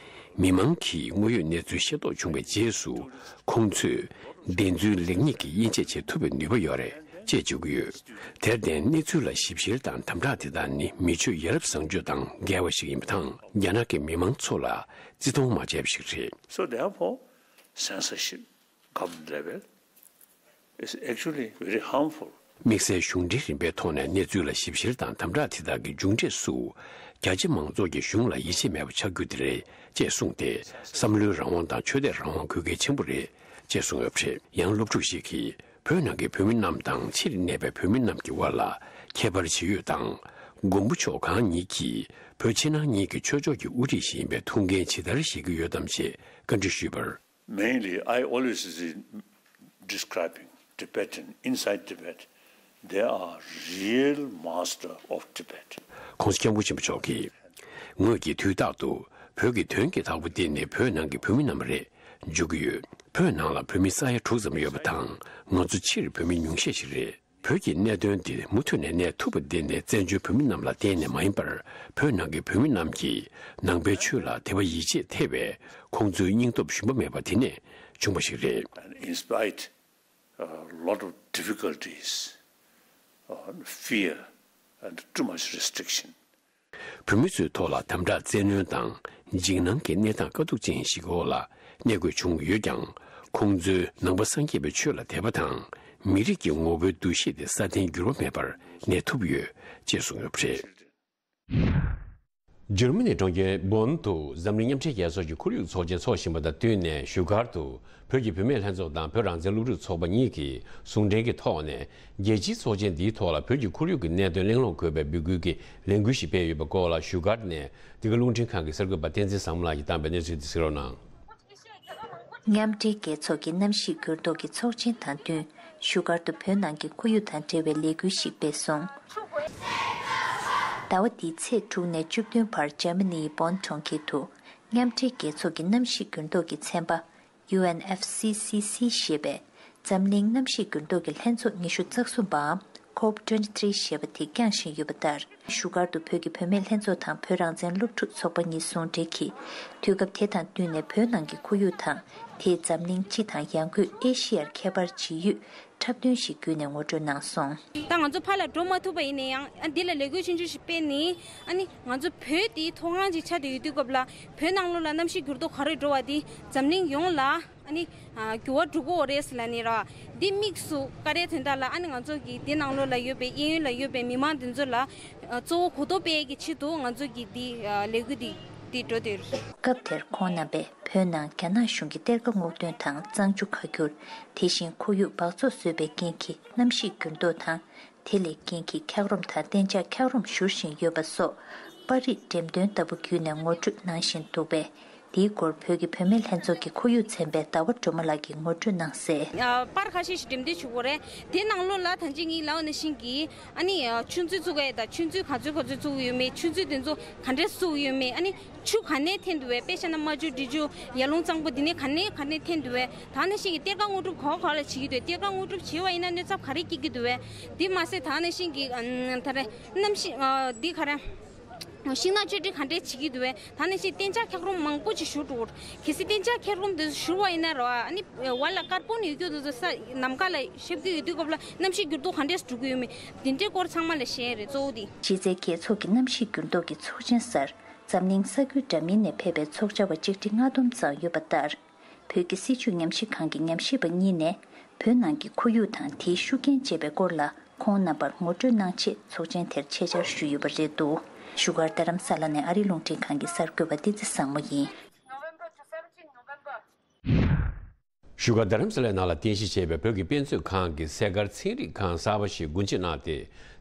མི་མང་གིས་དངོས་ཡོད་གནས་ཚུལ་ཤེས་རྟོགས་བྱུང་བའི་རྗེས་སུ། ཁོང་ཚོས་བདེན་རྫུན་ལེགས་ཉེས་ཀྱི་དབྱེ་འབྱེད་བྱེད་ཐུབ་པའི་ནུས་པ་ཡོད་རེད་ཅེས་བརྗོད་ཀྱི་ཡོད། དེར་བརྟེན་གནས་ཚུལ་ལ་ཞིབ་བཤེར་དང་དམ་དྲག་དེ་དག་ནི་མི་ཆོས་ཡ་རབས་བཟང་སྤྱོད་དང་འགལ་བ་ཞིག་ཡིན་པ་དང་། རྒྱ་ནག་གི་མི་མང་ཚོ་ལ་བརྩི་མཐོང་མ་བྱས་པ་ཞིག་རེད། So therefore, censorship, government level, is actually very harmful. དམིགས་བསལ་གཞུང་འབྲེལ་རིམ་པའི་ཐོག་ནས་གནས་ཚུལ་ལ་ཞིབ་བཤེར་དང་དམ་དྲག་དེ་དག་གི་མཇུག་འབྲས་སུ། རྒྱ་ཆེ་མང་ཚོགས་ཀྱིས་གཞུང་ལ་ཡིད་ཆེས་མེད་པ་ཆགས་རྒྱུ་དེ་རེད་ཅེས་གསུངས་ཏེ། བསམ་བློའི་རང་དབང་དང་ཆོས་དད་རང་དབང་དགོས་གལ་ཆེན་པོ་རེད་ཅེས་གསུངས་ཡོད་པ་རེད། ཡང་སློབ་ཕྲུག་ཞིག་གིས། བོད་ནང་གི་བོད་མི་རྣམས་དང་ཕྱིར་གནས་པའི་བོད་མི་རྣམས་ཀྱི་དབར་ལ་ཁྱད་པར་ཇི་ཡོད་དང་། མགོན་པོ་མཆོག་གང་ཉིད་ཀྱིས་བོད་ཕྱི་ནང་གཉིས་ཀྱི་ཆོས་ཕྱོགས་ཀྱི་དབུ་ཁྲིད་ཞིག་ཡིན་པའི་ཐུགས་འགན་ཇི་ལྟར་བཞེས་ཀྱི་ཡོད་དམ་ཞེས་བཀའ་འདྲི་ཞུས་པར། Mainly, I always see describing Tibetan inside Tibet, they are real master of Tibet. ༸གོང་ས་༸སྐྱབས་མགོན་ཆེན་པོ་མཆོག་གིས། ངོས་ཀྱིས་དུས་རྟག་ཏུ་བོད་ཀྱི་དོན་གྱི་བདག་པོ་འདི་ནི་བོད་ནང་གི་བོད་མི་རྣམས་རེད་བརྗོད་ཀྱི་ཡོད། བོད་ནང་ལ་བོད་མི་ས་ཡ་དྲུག་ཙམ་ཡོད་པ་དང་། ང་ཚོ་ཕྱིར་བོད་མི་ཉུང་ཤས་ཤིག་རེད། བོད་ཀྱི་གནད་དོན་འདི་མུ་མཐུད་ནས་གནས་ཐུབ་པ་འདི་ནི་བཙན་བྱོལ་བོད་མི་རྣམས་ལ་བརྟེན་ནས་མ་ཡིན་པར། བོད་ནང་གི་བོད་མི་རྣམས་ཀྱིས་ནང་པའི་ཆོས་ལ་དད་པ་ཡིད་ཆེས་ཐེབས་པས། ཁོང་ཚོའི་སྙིང་སྟོབས་ཞུམ་པ་མེད་པ་དེ་ནས་བྱུང་བ་ཞིག་རེད། And in spite a lot of difficulties, uh, fear and too much restriction. བོད་མི་ཚོའི་ཐོག་ལ་དམ་དྲག་བཙན་གནོན་དང་འཇིགས་སྣང་གི་གནས་སྟངས་དཀའ་སྡུག་ཅན་ཞིག་གི་འོག་ལ་གནས་དགོས་བྱུང་ཡོད་ཀྱང་། ཁོང་ཚོའི་ནང་པ་སངས་རྒྱས་པའི་ཆོས་ལ་དད་པ་དང་། མི་རིགས་ཀྱི་ངོ་བོའི་འདུ་ཤེས་དེ་སྲ་བརྟན་འགྱུར་བ་མེད་པར་གནས་ཐུབ་ཡོད་ཅེས་གསུངས་ཡོད་པ་རེད། འཇར་མ་ནིའི་གྲོང་ཁྱེར་བོན་དུ་འཛམ་གླིང་མཉམ་འབྲེལ་རྒྱལ་ཚོགས་ཀྱི་ཁོར་ཡུག་ཚོགས་ཆེན་འཚོགས་བཞིན་པ་དང་བསྟུན་ནས། བཞུགས་སྒར་དུ་བོད་ཀྱི་བུད་མེད་ལྷན་ཚོགས་དང་བོད་རང་བཙན་སློབ་ཕྲུག་ཚོགས་པ་གཉིས་ཀྱིས་ཟུང་འབྲེལ་གྱི་ཐོག་ནས། རྒྱལ་སྤྱིའི་ཚོགས་ཆེན་འདིའི་ཐོག་ལ་བོད་ཀྱི་ཁོར་ཡུག་གི་གནད་དོན་གླེང་སློང་དགོས་པའི་འབོད་སྐུལ་གྱི་ལས་འགུལ་ཞིག་སྤེལ་ཡོད་པའི་སྐོར་ལ། བཞུགས་སྒར་ནས་འདི་ག་རླུང་འཕྲིན་ཁང་གི་གསར་འགོད་པ་བསྟན་འཛིན་བཟང་མོ་ལགས་ཀྱིས་བཏང་པའི་གནས་ཚུལ་དེ་གཟིགས་རོགས་གནང་། མཉམ་འབྲེལ་རྒྱལ་ཚོགས་ཀྱི་གནམ་གཤིས་འགྱུར་ལྡོག་གི་ཚོགས་ཆེན་དང་བསྟུན། བཞུགས་སྒར་དུ་བོད་ནང་གི་ཁོར་ཡུག་དང་འབྲེལ་བའི་ལས་འགུལ་ཞིག་སྤེལ་སོང་། ཟླ་བ་འདིའི་ཚེས་དྲུག་ནས་བཅུ་བདུན་བར་འཇར་མ་ནིའི་བོན་གྲོང་ཁྱེར་དུ། མཉམ་འབྲེལ་རྒྱལ་ཚོགས་ཀྱི་གནམ་གཤིས་འགྱུར་ལྡོག་གི་ཚན་པ། ཡུ་ཨེན་ཨེཕ་སི་སི་སི་ཞེས་པས་འཛམ་གླིང་གནམ་གཤིས་འགྱུར་ལྡོག་གི་ལྷན་ཚོགས་ཉི་ཤུ་རྩ་གསུམ་པའམ་ཁོབ་ཊུ་ཝེན་ཊི་ཐི་རི་ཞེས་པ་དེ་བསྐྱངས་བཞིན་ཡོད་པ་ལྟར། བཞུགས་སྒར་དུ་བོད་ཀྱི་བུད་མེད་ལྷན་ཚོགས་དང་བོད་རང་བཙན་སློབ་ཕྲུག་ཚོགས་པ་གཉིས་ཟུང་འབྲེལ་གྱིས། དུས་སྐབས་དེ་དང་བསྟུན་ནས་བོད་ནང་གི་ཁོར་ཡུག་དང་། དེས་འཛམ་གླིང་སྤྱི་དང་ཡང་སྒོས་ཨེ་ཤི་ཡར་ཁྱད་པར་ཇི་ཡོད་འཁྲབ་སྟོན་ཞིག་བརྒྱུད་ནས་ངོ་སྤྲོད་གནང་སོང་། ད་ང་ཚོ་ཕར་ལ་འགྲོ་མ་ཐུབ་པ་ཡིན་ན་ཡང་། ཨ། འདི་ལ་ལས་འགུལ་ཆུང་ཆུང་ཞིག་སྤེལ་ནས། ཨ་ནི་ང་ཚོ་བོད་དེའི་མཐོ་སྒང་ཅིག་ཆགས་བསྡད་ཡོད་དུས་སྐབས་ལ། བོད་ནང་ལོགས་ལ་གནམ་གཤིས་འགྱུར་ལྡོག་ག་རེ་འགྲོ་བ་འདི་འཛམ་གླིང་ཡོངས་ལ། ཨ་ནི། ཨ། འགྱུར་བ་འགྲོ་གི་ཡོད་རེད་ཟེར་ལབ་ནས་ར། འདི་དམིགས་སུ་བཀར་ཡའི་དོན་དག་ལ། ཨ་ནི་ང་ཚོ་གི་འདི་ནང་ལོགས་ལ་ཡོད་པའི་གཡས་གཡོན་ལ་ཡོད་པའི་མི་མང་འདི་ཚོ་ལ། ཨ། གཙོ་བོ་གོ་རྟོགས་སྤེལ་གྱི་ཆེད་དུ་ང་ཚོ་གི་འདི། ཨ། ལས་འགུལ་འདི་འདི་འགྲོ་འདོད་རེད། སྐབས་དེར་ཁོང་རྣམ་པས་བོད་ནང་རྒྱ་ནག་གཞུང་གི་གཏེར་ཁ་སྔོག་འདོན་དང་གཙང་ཆུ་ཁ་བསྒྱུར། དེ་བཞིན་ཁོར་ཡུག་འབག་བཙོག་བཟོས་པའི་རྐྱེན་གྱིས་གནམ་གཤིས་འགྱུར་ལྡོག་དང་། དེ་ལས་རྐྱེན་གྱིས་འཁྱགས་རོམ་དང་གཏན་འཇགས་འཁྱགས་རོམ་བཞུར་བཞིན་ཡོད་པ་སོགས། པར་རིས་འགྲེམས་སྟོན་ལྟ་བུ་བརྒྱུད་ནས་ངོ་སྤྲོད་གནང་བཞིན་འདུག་པས། དེའི་སྐོར་བོད་ཀྱི་བུད་མེད་ལྷན་ཚོགས་ཀྱི་ཁོར་ཡུག་ཚན་པའི་ཟླ་བ་སྒྲོལ་མ་ལགས་ཀྱིས་ངོ་སྤྲོད་གནང་གསལ། ཨ། པར་ཁ་ཤས་ཤིག་འགྲེམས་སྟོན་བྱེད་དགོས་རེད། དེ་ནང་ལོགས་ལ་ད་ཅི་ངས་ལབ་པ་ནང་བཞིན་གྱི། ཨ་ནི། ཨ། ཆུ་མཛོད་བཙུགས་ཡས་དང་ཆུ་མཛོད་ག་ཚོད་ག་ཚོད་བཙུགས་ཡོད་མེད། ཆུ་མཛོད་དེ་ཚོ་ག་འདྲས་བཙུགས་ཡོད་མེད། ཨ་ནི་ཆུ་ག་ནས་འཐེན་འདུག་པས། དཔེ་བཞག་ན་རྨ་ཆུ། འབྲི་ཆུ། ཡར་ཀླུང་གཙང་པོ། འདི་ནས་ག་ནས་ག་ནས་འཐེན་འདུག་པས། ད་ནང་བཞིན་གྱི་གཏེར་ཁ་དངོས་གྲུབ་ག་བ་ག་ལ་བྱེད་ཀྱི་འདུག། གཏེར་ཁ་དངོས་གྲུབ་བྱེད་པ་ཡིན་ན་གནོད་ཚབས་ག་རེ་སྐྱེལ་གྱི་འདུག་པས། འདི་མ་ཟད་ད་ནང་བཞིན་གྱི། ཨ། ད་རེས་གནམ་གཤིས། ཨ། འདི་ག་རེ། ཤིང་ནགས་གཅོད་འབྲེག་ག་འདྲས་བྱེད་ཀྱི་འདུག་པས། ད་ནང་བཞིན་གཏན་འཇགས་འཁྱགས་རོམ་མང་པོ་ཅིག་བཞུར་འགྲོ་གི་རེད། གལ་སྲིད་གཏན་འཇགས་འཁྱགས་རོམ་དེ་བཞུར་བ་ཡིན་ན་ར། ཨ་ནི་བར་ལ་ཀར་བོན་ཡོད་རྒྱུ་དེ་ཚོ་ས་ནམ་མཁའ་ལ་ཤར་གྱི་ཡོད་དུས་སྐབས་ལ་གནམ་གཤིས་འགྱུར་ལྡོག་ག་འདྲས་འགྲོ་གི་ཡོད་མེད། དེ་འདྲའི་སྐོར་ཚང་མ་ལ་བཤད་ཡས་རེད། གཙོ་བོ་དེ། གཞི་རྩའི་རྒྱལ་ཚོགས་ཀྱི་གནམ་གཤིས་འགྱུར་ལྡོག་གི་ཚོགས་ཆེན་སར་འཛམ་གླིང་ས་ཁུལ་འདྲ་མིན་ནས་ཕེབས་པའི་ཚོགས་བཅར་བ་ཆིག་ཁྲི་ལྔ་སྟོང་ཙམ་ཡོད་པ་ལྟར། བོད་ཀྱི་སྲིད་བྱུས་ཉམས་ཞིབ་ཁང་གི་ཉམས་ཞིབ་པ་གཉིས་ནས། བོད་ནང་གི་ཁོར་ཡུག་དང་དེའི་ཤུགས་རྐྱེན་བཅས་པའི་སྐོར་ལ་ཁོང་རྣམ་པར་ངོ་སྤྲོད་གནང་ཆེད་ཚོགས་ཆེན་དེར་ཆེད་བཅར་ཞུས་ཡོད་པ་རེད་འདུག། བཞུགས་སྒར་རྡ་རམ་ས་ལ་ནས་ཨ་རིའི་རླུང་འཕྲིན་ཁང་གི་གསར་འགོད་པ་བསྟན་འཛིན་བཟང་མོ་ཡིན། བཞུགས་སྒར་རྡ་རམ་ས་ལའི་ནང་ལ་རྟེན་གཞི་བྱས་པའི་བོད་ཀྱི་དཔེ་མཛོད་ཁང་གི་གསས་མཁར་ཚན་རིག་ཁང་གསར་པ་ཞིག་སྒོ་འབྱེད་གནང་སྟེ།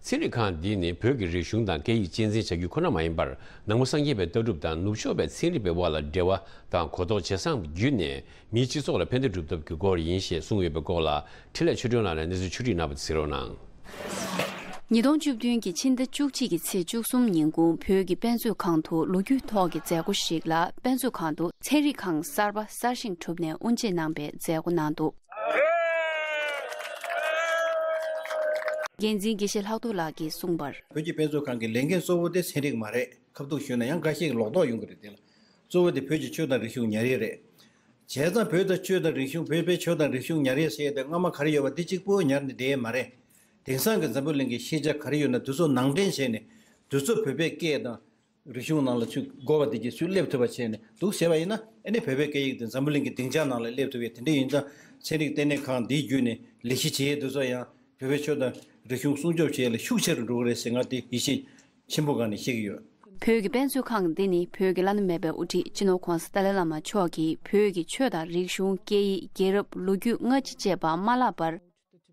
ཚན་རིག་ཁང་འདི་ནི་བོད་ཀྱི་རིག་གཞུང་དང་སྐད་ཡིག་གཅེས་འཛིན་བྱ་རྒྱུ་ཁོ་ན་མ་ཡིན་པར། ནང་པ་སངས་རྒྱས་པའི་ལྟ་གྲུབ་དང་ནུབ་ཕྱོགས་པའི་ཚན་རིག་པའི་དབར་ལ་འབྲེལ་བ་དང་གོ་རྟོགས་ཇེ་བཟང་དུ་བརྒྱུད་ནས། མིའི་སྤྱི་ཚོགས་ལ་ཕན་བདེ་སྒྲུབ་ཐབས་ཀྱི་སྐོར་ཡིན་ཞེས་གསུངས་ཡོད་པའི་སྐོར་ལ། འཕྲིན་ལས་ཆོས་སྒྲོན་ལགས་ནས་གནས་ཚུལ་ཕྱོགས་སྒྲིག་གནང་བ་དེ་གཟིགས་རོགས་གནང་། ཉིས་སྟོང་བཅུ་བདུན་གྱི་ཕྱི་ཟླ་བཅུ་གཅིག་གི་ཚེས་བཅུ་གསུམ་ཉིན་གུང་བོད་ཀྱི་དཔེ་མཛོད་ཁང་དུ་ལོ་རྒྱུས་ཐོག་གི་མཛད་སྒོ་ཞིག་ལ། དཔེ་མཛོད་ཁང་དུ་ཚན་རིག་ཁང་གསར་པ་གསར་བཞེངས་གྲུབ་ནས་དབུ་འབྱེད་གནང་པའི་མཛད་སྒོ་གནང་འདུག། འགན་འཛིན་དགེ་བཤེས་ལྷག་རྡོར་ལགས་ཀྱིས་གསུངས་པར། བོད་ཀྱི་དཔེ་མཛོད་ཁང་གི་ལས་འགན་གཙོ་བོ་དེ་ཚན་རིག་མ་རེད། ཁ་ཐུག་ཞུས་ན་ཡང་འགའ་ཤས་ཀྱིས་ལོག་རྟོག་ཡོང་གི་རེད། དེ་ལ་གཙོ་བོ་དེ་བོད་ཀྱི་ཆོས་དང་རིག་གཞུང་ཉར་ཡས་རེད། བྱས་ཙང་བོད་དང་ཆོས་དང་རིག་གཞུང་། བོད་པའི་ཆོས་དང་རིག་གཞུང་ཉར་ཡས་ཟེར་ཡས་དེ་སྔ་མ་ག་རེ་ཡོད་པ་དེ་གཅིག་པོ་ཉར་ནས་བསྡད་ཡས་མ་རེད། དེང་སང་གི་འཛམ་བུ་གླིང་གི་ཤེས་བྱ་ག་རེ་ཡོད་ན་དེ་ཚོ་ནང་འདྲེན་བྱས་ནས། དེ་ཚོ་བོད་པའི་སྐད་དང་རིག་གཞུང་ནང་ལ་ཚུར་དགོས་པ་དེ་གྱིས་ཚུར་སླེབས་ཐུབ་པ་བྱས་ནས་འདུག་ཟེར་བ་ཡིན་ན། ཨ་ནི་བོད་པའི་སྐད་ཡིག་དེ་འཛམ་བུ་གླིང་གི་སྡིངས་ཆ་ནང་ལ་སླེབས་ཐུབ་ཡས། དེ་འདྲ་ཡིན་ཙང་ཚན་རིག་ལྟེ་གནས་ཁང་འདིའི་བརྒྱུད་ནས་ལས་གཞི་བྱེད་ཡས་དེ་ཚོ་ཡང་བོད་པའི་ཆོས་དང་རིག་གཞུང་སྲུང་སྐྱོབ་བྱེད་ཡས་ལ་ཤུགས་ཆེ་རུ་འགྲོ་གི་རེད་ཟེར་ང་དེ་ཡིད་ཆེས་ཆེན་པོ་སྒང་ནས་བཤད་ཀྱི་ཡོད། བོད་ཀྱི་དཔེ་མཛོད་ཁང་འདི་ནི་བོད་ཀྱི་བླ་ན་མེད་པའི་དབུ་ཁྲིད་སྤྱི་ནོར་༧གོང་ས་ཏཱ་ལའི་བླ་མ་མཆོག་གིས་བོད་ཀྱི་ཆོས་དང་རིག་གཞུང་། སྐད་ཡིག་རྒྱལ་རབས། ལོ་རྒྱུས། སྔ་ཕྱི་བཅས་པ་མ་བརླག་པར།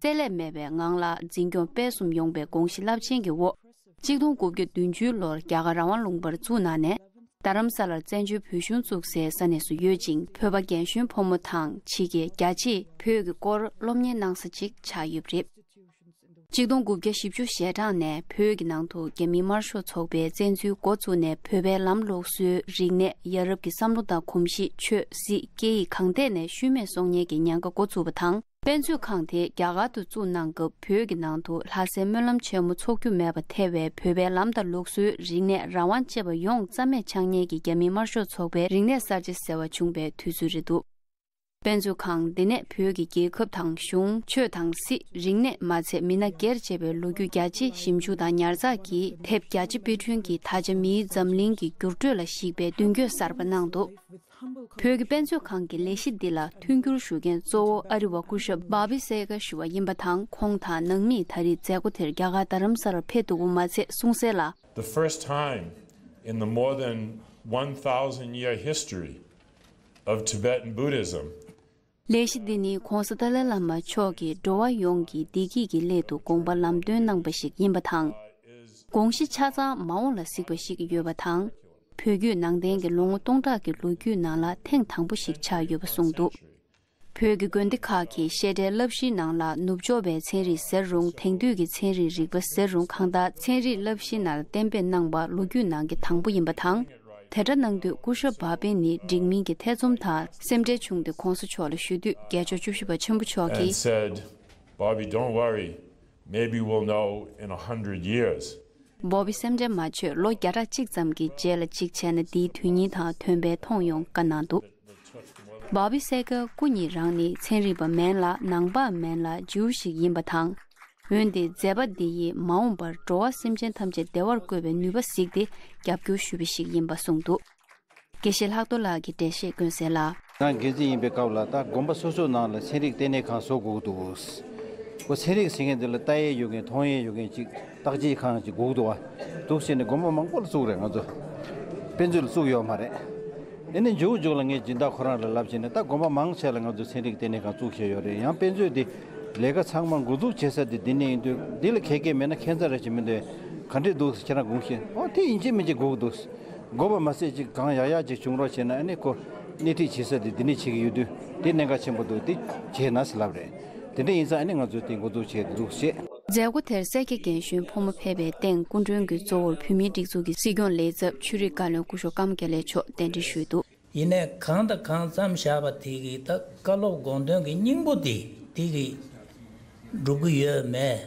རྩ་ལས་མེད་པའི་ངང་ལ་འཛིན་སྐྱོང་སྤེལ་གསུམ་ཡོང་བའི་དགོངས་གཞི་རླབས་ཆེན་གྱི་འོག། གཅིག་སྟོང་དགུ་བརྒྱ་བདུན་ཅུ་ལོར་རྒྱ་གར་རང་དབང་ལུང་པར་བཙུགས་གནང་ནས། རྡ་རམ་ས་ལར་བཙན་བྱོལ་བོད་གཞུང་བཙུགས་སའི་ས་གནས་སུ་ཡོད་ཅིང་། བོད་པ་རྒན་གཞོན་ཕོ་མོ་དང་ཕྱི་རྒྱལ་རྒྱ་ཆེས་བོད་ཀྱི་སྐོར་སློབ་གཉེར་གནང་ས་ཅིག་ཆགས་ཡོད་པ་རེད། གཅིག་སྟོང་དགུ་བརྒྱ་བཞི་བཅུ་ཞེ་གྲངས་ནས་བོད་ཀྱི་ནང་དུ་རྒྱ་མིའི་དམར་ཤོག་ཚོགས་པའི་བཙན་འཛུལ་འགོ་བཙུགས་ནས། བོད་པའི་ལམ། ལུགས་སྲོལ། རིག་གནས། ཡ་རབས་ཀྱི་བསམ་བློ་དང་གོམས་གཤིས། ཆོས་སྲིད་སྐད་ཡིག་གང་ཐད་ནས་ཤུལ་མེད་གསོག་ཉེས་ཀྱི་ཉེན་ཁ་འགོ་ཚུགས་པ་དང་། དཔེ་མཛོད་ཁང་དེ་རྒྱ་གར་དུ་བཙུགས་གནང་སྐབས། བོད་ཀྱི་ནང་དུ་ལྷ་སའི་སྨོན་ལམ་ཆེན་མོ་འཚོགས་རྒྱུ་མེད་པ་ཐལ་བའི་བོད་པའི་ལམ་དང་ལུགས་སྲོལ། རིག་གནས། རང་དབང་བཅས་པ་ཡོངས་རྩ་མེད་ཆགས་ཉེན་གྱི་རྒྱ་མིའི་དམར་ཤོག་ཚོགས་པའི་རིག་གནས་གསར་བརྗེ་ཟེར་བ་བྱུང་བའི་དུས་ཚོད་རེད་འདུག། དཔེ་མཛོད་ཁང་འདི་ནས་བོད་ཀྱི་རྒྱལ་ཁབ་དང་གཞུང་། ཆོས་དང་སྲིད། རིག་གནས་མ་ཚད་མི་སྣ་སྒེར་བཅས་པའི་ལོ་རྒྱུས་རྒྱ་ཆེ་ཞིབ་འཇུག་དང་ཉར་ཚགས་ཀྱིས་དེབ་རྒྱ་ཆེ་དཔེ་སྐྲུན་གྱིས་ད་ཆ་མིའི་འཛམ་གླིང་གི་འགྱུར་འགྲོས་ལ་གཞིགས་པའི་མདུན་སྐྱོད་གསར་པ་གནང་འདུག། བོད་ཀྱི་དཔེ་མཛོད་ཁང་གི་ལས་གཞི་འདི་ལ་མཐུན་འགྱུར་ཞུ་མཁན་གཙོ་བོ་ཨ་རི་བ་སྐུ་ཞབས་བྷ་བི་སེ་ཀ་ཞུ་བ་ཡིན་པ་དང་། ཁོང་དང་ནང་མིས་ད་རེས་མཛད་སྒོ་དེར་རྒྱ་གར་རྡ་རམ་ས་ལར་ཕེབས་འདུག་པ་མ་ཚད། གསུང་གསལ་ལ། The first time in the more than one thousand year history of Tibetan Buddhism. ལས་གཞི་འདི་ནི་༧གོང་ས་ཏཱ་ལའི་བླ་མ་མཆོག་གིས་འགྲོ་བ་ཡོངས་ཀྱི་བདེ་སྐྱིད་ཀྱི་སླད་དུ་དགོངས་པ་ལམ་སྟོན་གནང་པ་ཞིག་ཡིན་པ་དང་། དགོངས་གཞི་ཆ་ཚང་མ་འོངས་ལ་གཟིགས་པ་ཞིག་ཡོད་པ་དང་། བོད་བརྒྱུད་ནང་བསྟན་གྱི་ལོ་ངོ་སྟོང་ཕྲག་གི་ལོ་རྒྱུས་ནང་ལ་ཐེངས་དང་པོ་ཞིག་ཆགས་ཡོད་པ་གསུངས་འདུག། བོད་ཀྱི་དགོན་སྡེ་ཁག་གིས་བཤད་གྲྭའི་བསླབ་གཞིའི་ནང་ལ་ནུབ་ཕྱོགས་པའི་ཚན་རིག་ཟེར་རུང་། དེང་དུས་ཀྱི་ཚན་རིག་རིག་པ་ཟེར་རུང་། གང་ལྟར་ཚན་རིག་བསླབ་གཞིའི་ནང་ལ་གཏན་འབེབས་གནང་བ་ལོ་རྒྱུས་ནང་གི་དང་པོ་ཡིན་པ་དང་། དེ་འདྲ་གནང་དུས་སྐུ་ཞབས་བྷ་བི་ནི་འགྲིག་མིན་གྱི་ཐེ་ཚོམ་དང་སེམས་ཁྲལ་བྱུང་སྟེ་གོང་ས་མཆོག་ལ་ཞུ་དུས་རྒྱལ་མཆོག་བཅུ་བཞི་པ་ཆེན་པོ་མཆོག and གིས said, Bobby, don't worry. Maybe we'll know in a hundred years. བྷོ་བི་སེམས་ཁྲལ་མ་བྱོས། ལོ་བརྒྱ་ཕྲག་གཅིག་ཙམ་གྱི་རྗེས་ལ་གཅིག་བྱས་ན་འདིའི་དོན་སྙིང་དང་དོན་ཕན་མཐོང་ཡོང་བཀའ་གནང་འདུག་བྷོ་བི་སེ་ག་སྐུ་ཉིད་རང་ནི་ཚན་རིག་པ་མིན་ལ་ནང་པ་མིན་ལ་ཇིའུ་ཞིག་ཡིན་པ་དང་། འོན་ཏེ་མཛད་པ་འདི་ཡིས་མ་འོངས་པར་འགྲོ་བ་སེམས་ཅན་ཐམས་ཅད་བདེ་བར་བཀོད་པའི་ནུས་པ་གཟིགས་ཏེ་རྒྱབ་སྐྱོར་ཞུས་པ་ཞིག་ཡིན་པ་གསུངས་འདུག་དགེ་བཤེས་ལྷག་རྡོར་ལགས་ཀྱིས་འགྲེལ་བཤད་སྐྱོན་གསལ་ལ། ང་འགན་འཛིན་ཡིན་པའི་སྐབས་ལ་ད་དགོན་པ་སོ་སོའི་ནང་ལ་ཚན་རིག་ལྟེ་གནས་ཁང་བཟོ་དགོས་ཀྱི་འདུག་ཁོ་ཚན་རིག་ཟེར་མཁན་འདི་ལ་ལྟ་ཡས་ཡོད་མཁན་མཐོང་ཡས་ཡོད་མཁན་ཅིག་བརྟག་དཔྱད་ཁང་ཅིག་དགོས་ཀྱི་འདུག་བ། འདུག་ཟེར་ནས་དགོན་པ་མང་པོ་ལ་བཙུགས་རེད། ང་ཚོ་དཔེ་མཛོད་ལ་བཙུགས་ཡོད་མ་རེད། ཨེ་ནས་མཇུག་མཇུག་ལ་ངས་སྦྱིན་བདག་ཁོ་རང་ལ་ལབ་བྱས་ནས་ད་དགོན་པ་མང་ཆེ་ལ་ང་ཚོ་ཚན་རིག་ལྟེ་གནས་ཁང་བཙུགས་བཞག་ཡོད་རེད། ཡང་དཔེ་མཛོད་འདི་ལས་ཀ་ཚང་མ་འགོ་འཛུགས་བྱེད་ས་དེ་འདི་ནས་ཡིན་དུས་འདི་ལ་ཁེ་ཁེ་མེད་ན་ཁྱད་མཚར་རེ་ཞིག་མི་འདུག་ག་འདྲས་འདུག་ཁྱེད་རང་དགོངས་ཤིག་ཨོ་དེ་ཡིན་གཅིག་མིན་གཅིག་དགོས་ཀྱི་འདུག་དགོས་པ་མ་ཟད་ཅིག་གང་ཡག་ཡག་ཅིག་བྱུང་རོགས་བྱས་ན་ཨ་ནི་ཁོ་སྣེ་ཁྲིད་བྱེད་ས་དེ་འདི་ནས་བྱེད་ཀྱི་ཡོད་དུས་དེ་གནད་འགག་ཆེན་པོ་འདུག་དེ་བྱས་ན་ཟེར་ལབ་རེད། དེ་འདྲ་ཡིན་ཙང་ཨ་ནི་ང་ཚོས་དེ་འགོ་འཛུགས་བྱས་འདུག་ཅེས། མཛད་སྒོ་དེར་སེར་སྐྱ་རྒན་གཞོན་ཕོ་མོ་ཕེབས་པའི་སྟེང་སྐུ་མགྲོན་གྱི་གཙོ་བོར་བོད་མིའི་སྒྲིག་འཛུགས་ཀྱི་སྲིད་སྐྱོང་ལས་ཚབ་ཆོས་རིག་བཀའ་བློན་སྐུ་ཞབས་ཀརྨ་དགེ་ལེགས་མཆོག་གདན་འདྲེན་ཞུས་འདུག་ཡིན་ནའི་གང་དང་གང་མཚམས་བཞག་པ་དེ་གིས་ད་བཀའ་སློབ་དགོངས་དོན་གྱི་སྙིང་པོ་དེ་དེ་གིས་འགྲུབ་ཀྱི་ཡོད་མེད།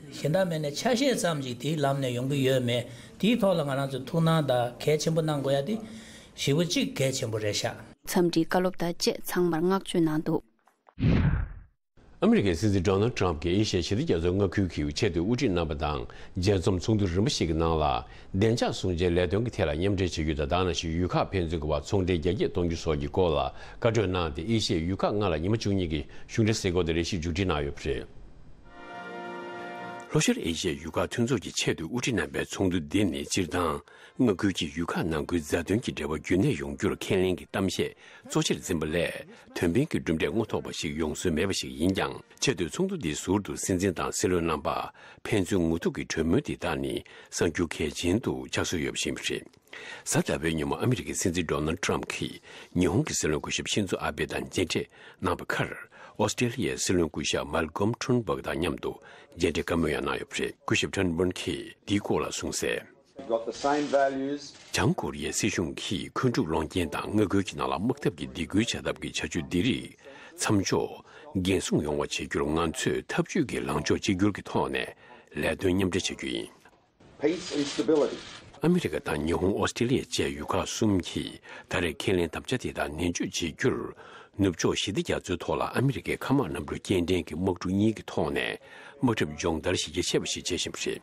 གཞན་དག་མེད་ནས་ཆ་ཤས་ཙམ་ཞིག་དེའི་ལམ་ནས་ཡོང་གི་ཡོད་མེད། དེའི་ཐོག་ལ་ང་རང་ཚོས་ཐུགས་སྣང་དང་གལ་ཆེན་པོ་གནང་དགོས་ཡ་དེ་ཞེ་པོ་གཅིག་གལ་ཆེན་པོ་རེད་ཤག་འཚམས་འདྲིའི་བཀའ་སློབ་དང་བཅས་ཚང་མར་བསྔགས་བརྗོད་གནང་འདུག་ཨ་མི་རི་ཀའི་སྲིད་འཛིན་ཌོ་ནལ་ཊམ་གྱིས་ཨེ་ཤི་ཡ་ཞི་བདེ་རྒྱ་མཚོའི་མངའ་ཁུལ་གྱི་ཆེས་མཐོའི་དབུ་ཁྲིད་རྣམ་པ་དང་མཇལ་འཛོམས་ཚོགས་འདུ་རིམ་པ་ཞིག་གི་ནང་ལ། བདེ་འཇགས་སྲུང་བྱའི་ལས་དོན་གྱི་ཐད་ལ་མཉམ་འབྲེལ་བྱ་རྒྱུ་དང་། ད་ག་ནང་བཞིན་ཡུལ་ཁག་ཕན་ཚུན་གྱི་བར་ཚོང་འབྲེལ་རྒྱ་སྐྱེད་གཏོང་རྒྱུ་སོགས་ཀྱི་སྐོར་ལ་བཀའ་གྲོས་གནང་སྟེ། ཨེ་ཤི་ཡའི་ཡུལ་ཁག་ལྔ་ལ་ཉི་མ་བཅུ་གཉིས་ཀྱི་གཞུང་འབྲེལ་གཟིགས་སྐོར་དེ་རེ་ཞིག་མཇུག་སྒྲིལ་གནང་ཡོད་པ་རེད། ལྷོ་ཤར་ཨེ་ཤི་ཡའི་ཡུལ་ཁག་མཐུན་ཚོགས་ཀྱི་ཆེས་མཐོའི་དབུ་ཁྲིད་རྣམ་པའི་ཚོགས་འདུ་འདི་ནི་སྤྱིར་བཏང་མངའ་ཁུལ་གྱི་ཡུལ་ཁག་ནང་ཁུལ་མཛའ་མཐུན་གྱི་འབྲེལ་བ་རྒྱུན་གནས་ཡོང་རྒྱུར་ཁས་ལེན་གྱི་གཏམ་བཤད་གཙོ་ཆེར་འཛིན་པ་ལས། དོན་ཕན་གྱི་གྲུབ་འབྲས་རྔོ་ཐོགས་པ་ཞིག་ཡོང་སྲོལ་མེད་པ་ཞིག་ཡིན་ཀྱང་། ཆེས་མཐོའི་ཚོགས་འདུ་འདིའི་ཟུར་དུ་སྲིད་འཛིན་དང་སྲིད་བློན་རྣམ་པ་ཕན་ཚུན་ངོ་ཐུག་གི་གྲོས་མོལ་འདི་དག་ནི་གསར་འགྱུར་གལ་ཆེན་དུ་ཆགས་སྲོལ་ཡོད་པ་ཞིག་ཡིན་པ་རེད། གཟའ་ཟླ་བའི་ཉིན་མོ་ཨ་མི་རི་ཀའི་སྲིད་འཛིན་ཌོ་ནལ་ཊམ་གྱིས་ཉི་ཧོང་གི་སྲིད་བློན་སྐུ་ཞབས་ཤིན་ཛོ་ཨ་བྷེ་དང་མཇལ་འཕྲད་གནང་བའི་ཁར། ཨོ་སི་ཀྲེ་ལི་ཡའི་སྲིད་བློན་སྐུ་ཞབས་མལ་ཀོམ་ཊུར་ནྦརག་དང་མཉམ་དུ་མཇལ་འཕྲད་བཀའ་མོལ་ཡང་གནང་ཡོད་པ་རེད། སྐུ་ཞབས་ཊུར་ནྦརག་གིས་འདིའི་སྐོར་ལ་གསུངས་གསལ། We've got the same values. བྱང་ཀོ་རི་ཡའི་སྲིད་གཞུང་གིས་འཁོན་འཁྲུག་སློང་རྐྱེན་དང་མངའ་ཁུལ་གྱི་ནང་ལ་དམག་འཐབ་ཀྱི་སྡིགས་སྐུལ་བྱ་ཐབས་ཀྱི་བྱ་སྤྱོད་འདི་རིགས་མཚམས་འཇོག་འགན་སྲུང་ཡོང་བ་བྱེད་རྒྱུར་ང་ཚོས་འཐབ་ཇུས་ཀྱི་ལངས་ཕྱོགས་གཅིག་གྱུར་གྱི་ཐོག་ནས་ལས་དོན་མཉམ་འབྲེལ་བྱ་རྒྱུ་ཡིན། Peace and stability. ཨ་མི་རི་ཀ་དང་ཉི་ཧོང་། ཨོ་སི་ཀྲེ་ལི་ཡ་བཅས་ཡུལ་ཁག་གསུམ་གྱིས་ད་རེས་ཁས་ལེན་དམ་བཅའ་དེ་དག་ནན་བརྗོད་བྱེད་རྒྱུར། ནུབ་ཕྱོགས་ཞི་བདེ་རྒྱ་མཚོའི་ཐོག་ལ་ཨ་མི་རི་ཀའི་མཁའ་དམག་གནམ་གྲུ་སྐྱེལ་འདྲེན་གྱི་དམག་གྲུ་གཉིས་ཀྱི་ཐོག་ནས་དམག་འཁྲབ་སྦྱོང་བརྡར་གཞི་རྒྱ་ཆེ་བ་ཞིག་བྱེད་བཞིན་པ་རེད།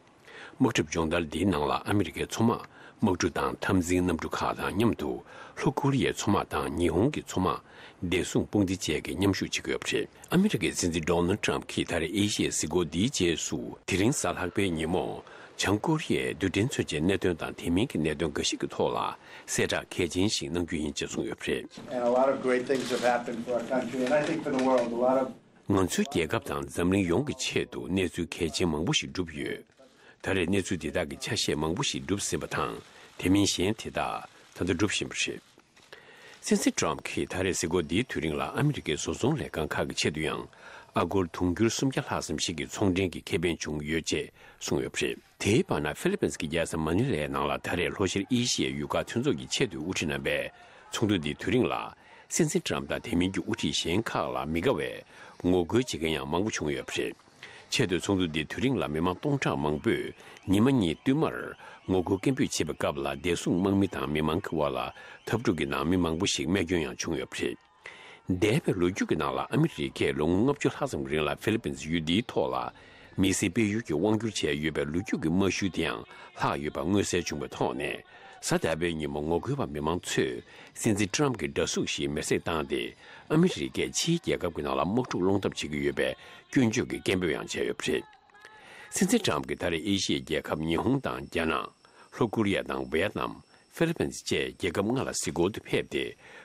དམག་འཁྲབ་སྦྱོང་བརྡར་འདིའི་ནང་ལ་ཨ་མི་རི་ཀའི་མཚོ་དམག་དམག་གྲུ་དང་འཐབ་འཛིང་གནམ་གྲུ་ཁག་དང་མཉམ་དུ། ལྷོ་ཀོ་རི་ཡའི་མཚོ་དམག་དང་ཉི་ཧོང་གི་མཚོ་དམག་བདེ་སྲུང་དཔུང་སྡེ་བཅས་ཀྱིས་མཉམ་ཞུགས་བྱེད་ཀྱི་ཡོད་པ་རེད། ཨ་མི་རི་ཀའི་སྲིད་འཛིན་ཌོ་ནལ་ཊམ་གྱིས་ད་རེས་ཨེ་ཤི་ཡའི་གཟིགས་སྐོར་འདིའི་རྗེས་སུ། དེ་རིང་གཟའ་ལྷག་པའི་ཉིན་མོ། བྱང་ཀོ་རི་ཡའི་རྡུལ་ཕྲན་མཚོན་ཆའི་གནད་དོན་དང་དེ་མིན་གྱི་གནད་དོན་འགའ་ཞིག་གི་ཐོག་ལ་གསལ་བསྒྲགས་གལ་ཆེན་ཞིག་གནང་རྒྱུ་ཡིན་ཅེས་གསུངས་ཡོད་པ་རེད། And a lot of great things have happened for our country, and I think for the world, a lot of ང་ཚོའི་རྒྱལ་ཁབ་དང་འཛམ་གླིང་ཡོངས་ཀྱི་ཆེད་དུ་གནས་ཚུལ་གལ་ཆེན་མང་པོ་ཞིག་གྲུབ་ཡོད། ད་རེས་གནས་ཚུལ་འདི་དག་གི་ཆ་ཤས་མང་པོ་ཞིག་གྲུབ་ཟིན་པ་དང་། དེ་མིན་གཞན་དེ་དག་ད་ལྟ་འགྲུབ་བཞིན་པ་རེད། སྲིད་འཛིན་ཊམ་གྱིས་ད་རེས་གཟིགས་སྐོར་འདིའི་དུས་རིང་ལ་ཨ་མི་རི་ཀའི་བཟོ་ཚོང་ལས་ཁང་ཁག་གི་ཆེད་དུ་ཡང་ཨ་སྒོར་དུང་ཕྱུར་སུམ་བརྒྱ་ལྷག་ཙམ་ཞིག་གི་ཚོང་འབྲེལ་གྱི་ཁེ་ཕན་བྱུང་ཡོད་ཅེས་གསུངས་ཡོད་པ་རེད། དེའི་བར་ན་ཧྥི་ལི་པིན་གྱི་རྒྱལ་ས་མ་ནི་ལའི་ནང་ལ་ད་རེས་ལྷོ་ཤར་ཨེ་ཤི་ཡའི་ཡུལ་ཁག་མཐུན་ཚོགས་ཀྱི་ཆེས་མཐོའི་དབུ་ཁྲིད་རྣམ་པའི་ཚོགས་འདུ་འདིའི་དུས་རིང་ལ། སྲིད་འཛིན་ཊམ་དང་དེ་མིན་གྱི་དབུ་ཁྲིད་གཞན་ཁག་ལ་མི་དགའ་བའི་ངོ་རྒོལ་བྱེད་མཁན་ཡང་མང་པོ་བྱུང་ཡོད་པ་རེད། ཆེས་མཐོའི་ཚོགས་འདུ་འདིའི་དུས་རིང་ལ་མི་མང་སྟོང་ཕྲག་མང་པོས་ཉི་མ་གཉིས་བསྟུད་མར་ངོ་རྒོལ་སྐད་འབོད་བྱེད་པའི་སྐབས་ལ། བདེ་སྲུང་དམག་མི་དང་མི་མང་གི་དབར་ལ་འཐབ་འཁྲུག་གི་ནང་མི་མང་པོ་ཞིག་རྨས་སྐྱོན་ཡང་བྱུང་ཡོད་པ་རེད། འདས་པའི་ལོ་རྒྱུས་ཀྱི་ནང་ལ་ཨ་མི་རི་ཀས་ལོ་ངོ་ལྔ་བཅུ་ལྷག་ཙམ་རིང་ལ་ཧྥི་ལི་པིན་ཡུལ་འདིའི་ཐོག་ལ་མི་སེར་སྤེལ་ཡུལ་གྱི་དབང་བསྒྱུར་བྱས་ཡོད་པའི་ལོ་རྒྱུས་ཀྱི་རྨང་གཞི་དེའང་ལྷག་ཡོད་པ་མངོན་གསལ་བྱུང་བའི་ཐོག་ནས། གཟའ་ཟླ་བའི་ཉིན་མོ་ངོ་རྒོལ་བ་མི་མང་ཚོས་སྲིད་འཛིན་ཊམ་གྱི་འདྲ་གཟུགས་ཤིག་མེར་སྲེག་བཏང་སྟེ། ཨ་མི་རི་ཀས་ཕྱིའི་རྒྱལ་ཁབ་ཀྱི་ནང་ལ་དམག་འཁྲུག་སློང་ཐབས་བྱེད་ཀྱི་ཡོད་པའི་སྐྱོན་བརྗོད་ཀྱི་སྐད་འབོད་ཡང་བྱས་ཡོད་པ་རེད། སྲིད་འཛིན་ཊམ་གྱིས་ད་རེས་ཨེ་ཤི་ཡའི་རྒྱལ་ཁབ་ཉི་ཧོང་དང་རྒྱ་ནག་ལྷོ་ཀོ་རི་ཡ་དང་ཝེ་ཡེད་ནམ། ཧྥི་ལི་པིན་བཅས་རྒྱལ་ཁབ་ལྔ་ལ་གཟིགས་སྐོར་དུ་ཕེབས་ཏེ།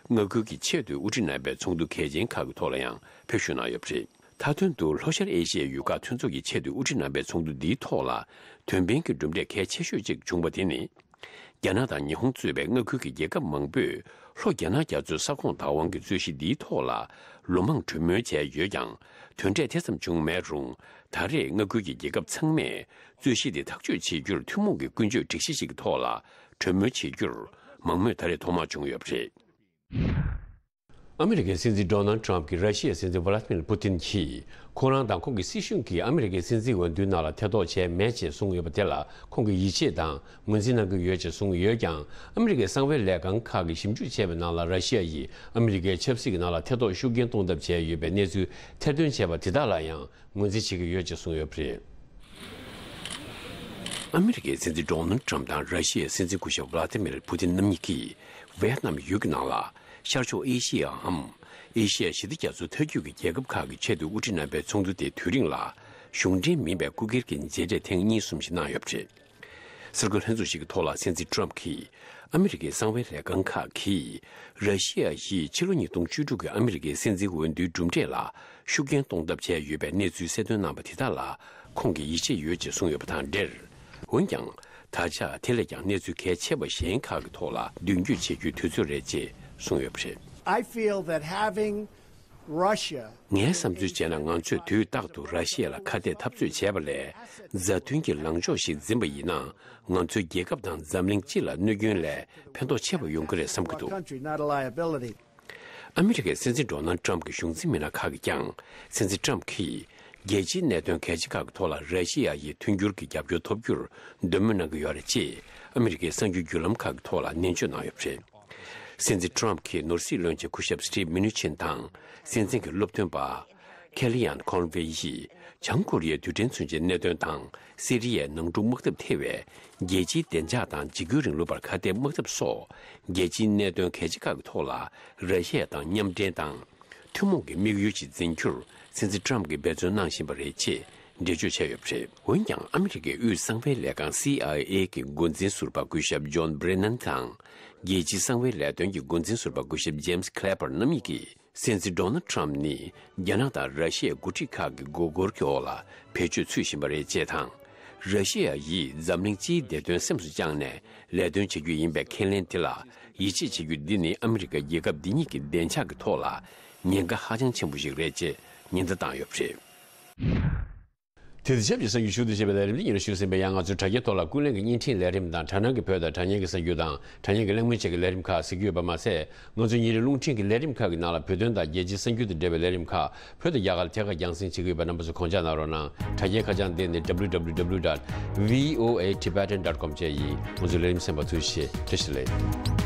མངའ་ཁུལ་གྱི་ཆེས་མཐོའི་དབུ་ཁྲིད་རྣམ་པའི་ཚོགས་འདུ་གལ་ཆེན་ཁག་གི་ཐོག་ལ་ཡང་ཕེབས་ཞུགས་གནང་ཡོད་པ་རེད། མཐའ་དོན་དུ་ལྷོ་ཤར་ཨེ་ཤི་ཡའི་ཡུལ་ཁག་མཐུན་ཚོགས་ཀྱི་ཆེས་མཐོའི་དབུ་ཁྲིད་རྣམ་པའི་ཚོགས་འདུ་འདིའི་ཐོག་ལ་དོན་ཕན་གྱི་གྲུབ་འབྲས་གལ་ཆེ་ཤོས་གཅིག་བྱུང་བ་དེ་ནི། རྒྱ་ནག་དང་ཉི་ཧོང་གཙོས་པའི་མངའ་ཁུལ་གྱི་རྒྱལ་ཁབ་མང་པོས་ལྷོ་རྒྱ་ནག་རྒྱ་མཚོའི་ས་ཁོངས་བདག་དབང་གི་རྩོད་གཞི་འདིའི་ཐོག་ལ་ལོ་མང་གྲོས་མོལ་བྱས་ཡོད་ཀྱང་། དོན་འབྲས་དེ་ཙམ་བྱུང་མེད་རུང་། ད་རེས་མངའ་ཁུལ་གྱི་རྒྱལ་ཁབ་ཚང་མས་རྩོད་གཞི་དེ་ཐག་གཅོད་བྱེད་རྒྱུར་ཐུན་མོང་གི་ཀུན་སྤྱོད་སྒྲིག་གཞི་ཞིག་གི་ཐོག་ལ་གྲོས་མོལ་བྱེད་རྒྱུར་ མང་མོས་ད་རེས་ཐོག་མར་བྱུང་ཡོད་པ་རེད། ཨ་མི་རི་ཀའི་སྲིད་འཛིན་ཌོ་ནལ་ཊམ་གྱིས་ར་ཤི་ཡའི་སྲིད་འཛིན་ཝ་ལ་ཏི་མིར་པུ་ཏིན་གྱིས་ཁོང་རང་དང་ཁོང་གི་སྲིད་གཞུང་གིས་ཨ་མི་རི་ཀའི་སྲིད་འཛིན་འོས་བསྡུའི་ནང་ལ་ཐེ་གཏོགས་བྱས་མེད་ཅེས་གསུངས་ཡོད་པ་དེ་ལ་ཁོང་གིས་ཡིད་ཆེས་དང་ངོས་འཛིན་གནང་གི་ཡོད་ཅེས་གསུངས་ཡོད་ཀྱང་། ཨ་མི་རི་ཀའི་གསང་བའི་ལས་ཁང་ཁག་གིས་ཞིབ་འཇུག་བྱས་པའི་ནང་ལ། ར་ཤི་ཡ་ཡིས་ཨ་མི་རི་ཀའི་ཆབ་སྲིད་ཀྱི་ནང་ལ་ཐེ་གཏོགས་ཤུགས་རྐྱེན་གཏོང་ཐབས་བྱས་ཡོད་པའི་གནས་ཚུལ་ཐེར་འདོན་བྱས་པ་དེ་དག་ལ་ཡང་ངོས་འཛིན་བྱེད་ཀྱི་ཡོད་ཅེས་གསུངས་ཡོད་པ་རེད། ཨ་མི་རི་ཀའི་སྲིད་འཛིན་ཌོ་ནལ་ཊམ་དང་ར་ཤི་ཡའི་སྲིད་འཛིན་སྐུ་ཞབས་ཝ་ལ་ཏི་མིར་པུ་ཏིན་རྣམ་གཉིས་ཀྱིས་ཝེ་ཏི་ནམ་ཡུལ་གྱི་ནང་ལ་ཤར་ཕྱོགས་ཨེ་ཤི་ཡའམ་ཨེ་ཤི་ཡ་ཞི་བདེ་རྒྱ་མཚོ་མཐའ་རྒྱུད་ཀྱི་རྒྱལ་ཁབ་ཁག་གི་ཆེད་དུ་དབུ་ཁྲིད་རྣམ་པའི་ཚོགས་འདུ་དེ་དུས་རིང་ལ་གཞུང་འབྲེལ་མིན་པའི་སྐུ་སྒེར་གྱི་མཇལ་འཕྲད་ཐེངས་གཉིས་གསུམ་ཞིག་གནང་ཡོད་པ་རེད། གསར་འགོད་ལྷན་ཚོགས་ཤིག་གི་ཐོག་ལ་སྲིད་འཛིན་ཊམ་གྱིས་ཨ་མི་རི་ཀའི་གསང་བའི་ལས་ཁང་ཁག་གིས་ར་ཤི་ཡ་ཡིས་ཕྱི་ལོ་ཉིས་སྟོང་བཅུ་དྲུག་གི་ཨ་མི་རི་ཀའི་སྲིད་འཛིན་འོས་བསྡུའི་གྲུབ་འབྲས་ལ་ཤུགས་རྐྱེན་གཏོང་ཐབས་བྱས་ཡོད་པའི་གནས་ཚུལ་གསལ་སྟོན་གནང་པ་དེ་དག་ལ་ཁོང་གིས་ཡིད་ཆེས་ཡོད་ཅེས་གསུངས་ཡོད་པ་དང་འབྲེལ། འོན་ཀྱང་། ད་ཆ་དེ་ལས་ཀྱང་གནས་ཚུལ་གལ་ཆེ་བ་གཞན་ཁག་གི་ཐོག་ལ་མདུན་སྐྱོད་བྱེད་རྒྱུའི་དུས་ཚོད་རེད་ཅེས་གསུངས་ཡོད་པ་རེད། I feel that having Russia ངའི་བསམ་ཚུལ་བྱས་ན། ང་ཚོས་དུས་རྟག་ཏུ་ར་ཤི་ཡ་ལ་ཁ་གཏད་འཐབ་རྩོད་བྱས་པ་ལས། མཛའ་མཐུན་གྱི་ལངས་ཕྱོགས་ཤིག་འཛིན་པ་ཡིན་ན། ང་ཚོའི་རྒྱལ་ཁབ་དང་འཛམ་གླིང་སྤྱི་ལ་གནོད་སྐྱོན་ལས་ཕན་ཐོགས་ཆེ་བ་ཡོང་གི་རེད་བསམ་གྱི་འདུག Country, not a liability. ཨ་མི་རི་ཀའི་སྲིད་འཛིན་ཌོ་ནལ་ཊམ་གྱི་གཞུང་འཛིན་མི་སྣ་ཁག་གིས་ཀྱང་། སྲིད་འཛིན་ཊམ་གྱིས་རྒྱལ་སྤྱིའི་གནད་དོན་གལ་ཆེ་ཁག་གི་ཐོག་ལ་ར་ཤི་ཡ་ཡི་མཐུན་འགྱུར་གྱི་རྒྱབ་སྐྱོར་ཐོབ་རྒྱུར་འདོད་མོས་གནང་གི་ཡོད་རེད་ཅེས་ཨ་མི་རི་ཀའི་གསར་འགྱུར་བརྒྱུད་ལམ་ཁག་གི་ཐོག་ལ་ནན་བརྗོད་གནང་ཡོད་པ་རེད། སྲིད་འཛིན་ཊམ་གྱིས་ནོར་སྲིད་བློན་ཆེན་སྐུ་ཞབས་སི་ཊིབ་མི་ནུ་ཆིན་དང་། སྲིད་འཛིན་གྱི་སློབ་སྟོན་པ་ཁེ་ལི་ཡན་ཁོན་ཝེ་ཡིས་བྱང་ཀོ་རི་ཡའི་རྡུལ་ཕྲན་མཚོན་ཆའི་གནད་དོན་དང་། སི་རི་ཡའི་ནང་འཁྲུག་དམག་འཐབ་ཐེ་བའི་རྒྱལ་སྤྱིའི་བདེ་འཇགས་དང་འཇིགས་སྐུལ་རིང་ལུགས་པར་ཁ་གཏད་དམག་འཐབ་སོགས་རྒྱལ་སྤྱིའི་གནད་དོན་གལ་ཆེ་ཁག་གི་ཐོག་ལ་ར་ཤི་ཡ་དང་མཉམ་འབྲེལ་དང་། ཐུན་མོང་གི་དམིགས་ཡུལ་ཞིག་འཛིན་རྒྱུར་སྲིད་འཛིན་ཊམ་གྱིས་འབད་བརྩོན་གནང་བཞིན་པ་རེད་ཅེས་འགྲེལ་བརྗོད་བྱས་ཡོད་པ་རེད། འོན་ཀྱང་ཨ་མི་རི་ཀའི་དབུས་གསང་བའི་ལས་ཁང་སི་ཨའི་ཨེ་གི་འགོ་འཛིན་ཟུར་པ་སྐུ་ཞབས་ཇོན་བྷི་རེ་ནན་དང་། རྒྱལ་སྤྱིའི་གསང་བའི་ལས་དོན་གྱི་འགོ་འཛིན་ཟུར་པ་སྐུ་ཞབས་ཇེམ་སི་ཁི་ལེ་པར་རྣམ་གཉིས་ཀྱིས། སྲིད་འཛིན་ཌོ་ནལ་ཊམ་ནི་རྒྱ་ནག་དང་ར་ཤི་ཡའི་འགོ་ཁྲིད་ཁག་གི་མགོ་སྐོར་གྱི་འོག་ལ་བེད་སྤྱོད་ཚུད་བཞིན་པ་རེད་ཅེས་དང་། ར་ཤི་ཡ་ཡིས་འཛམ་གླིང་སྤྱིའི་བདེ་དོན་སེམས་སུ་བཅངས་ནས་ལས་དོན་བྱེད་རྒྱུ་ཡིན་པའི་ཁས་ལེན་དེ་ལ་ཡིད་ཆེས་བྱེད་རྒྱུ་འདི་ནི་ཨ་མི་རི་ཀ་རྒྱལ་ཁབ་འདི་གཉིས་ཀྱི་བདེ་འཇགས་ཀྱི་ཐོག་ལ་ཉེན་ཁ་ཧ་ཅང་ཆེན་པོ་ཞིག་རེད་ཅེས་ཉེན་བརྡ་བཏང་ཡོད་པ་རེད། དེ་དང་ཆབས་ཅིག་གསར་འགྱུར་ཞུ་གཏུག་བྱེད་པའི་ལས་རིམ་འདི་ཉིད་ལ་ཞུགས་ཟིན་པའི་ཡང་ང་ཚོའི་དྲ་རྒྱའི་ཐོག་ལ་ཀུན་གླེང་གི་བརྙན་འཕྲིན་ལས་རིམ་དང་དྲ་སྣང་གི་བོད་དང་དྲ་བརྙན་གྱི་གསར་འགྱུར་དང་། དྲ་བརྙན་གྱི་གླེང་མོལ་བཅས་ཀྱི་ལས་རིམ་ཁག་གཟིགས་ཀྱི་ཡོད་པ་མ་ཟད། ང་ཚོའི་ཉིན་རེའི་རླུང་འཕྲིན་གྱི་ལས་རིམ་ཁག་གི་ནང་ལ་བོད་དོན་དང་རྒྱལ་སྤྱིའི་གསར་འགྱུར་དང་འབྲེལ་བའི་ལས་རིམ་ཁག་བོད་དང་རྒྱ་གར་ཐད་ཀར་རྒྱང་སྲིང་བྱེད་ཀྱི་ཡོད་པའི་རྣམ་པ་ཚོ་དགོངས་འཇགས་གནང་རོགས་གནང་། དྲ་རྒྱའི་ཁ་བྱང་འདི་ནི་www.voatibetan.com བཅས་ཡིན། ང་ཚོའི་ལས་རིམ་གསན་པར་ཐུགས་རྗེ་ཆེ། བཀྲ་ཤིས་བདེ་ལེགས།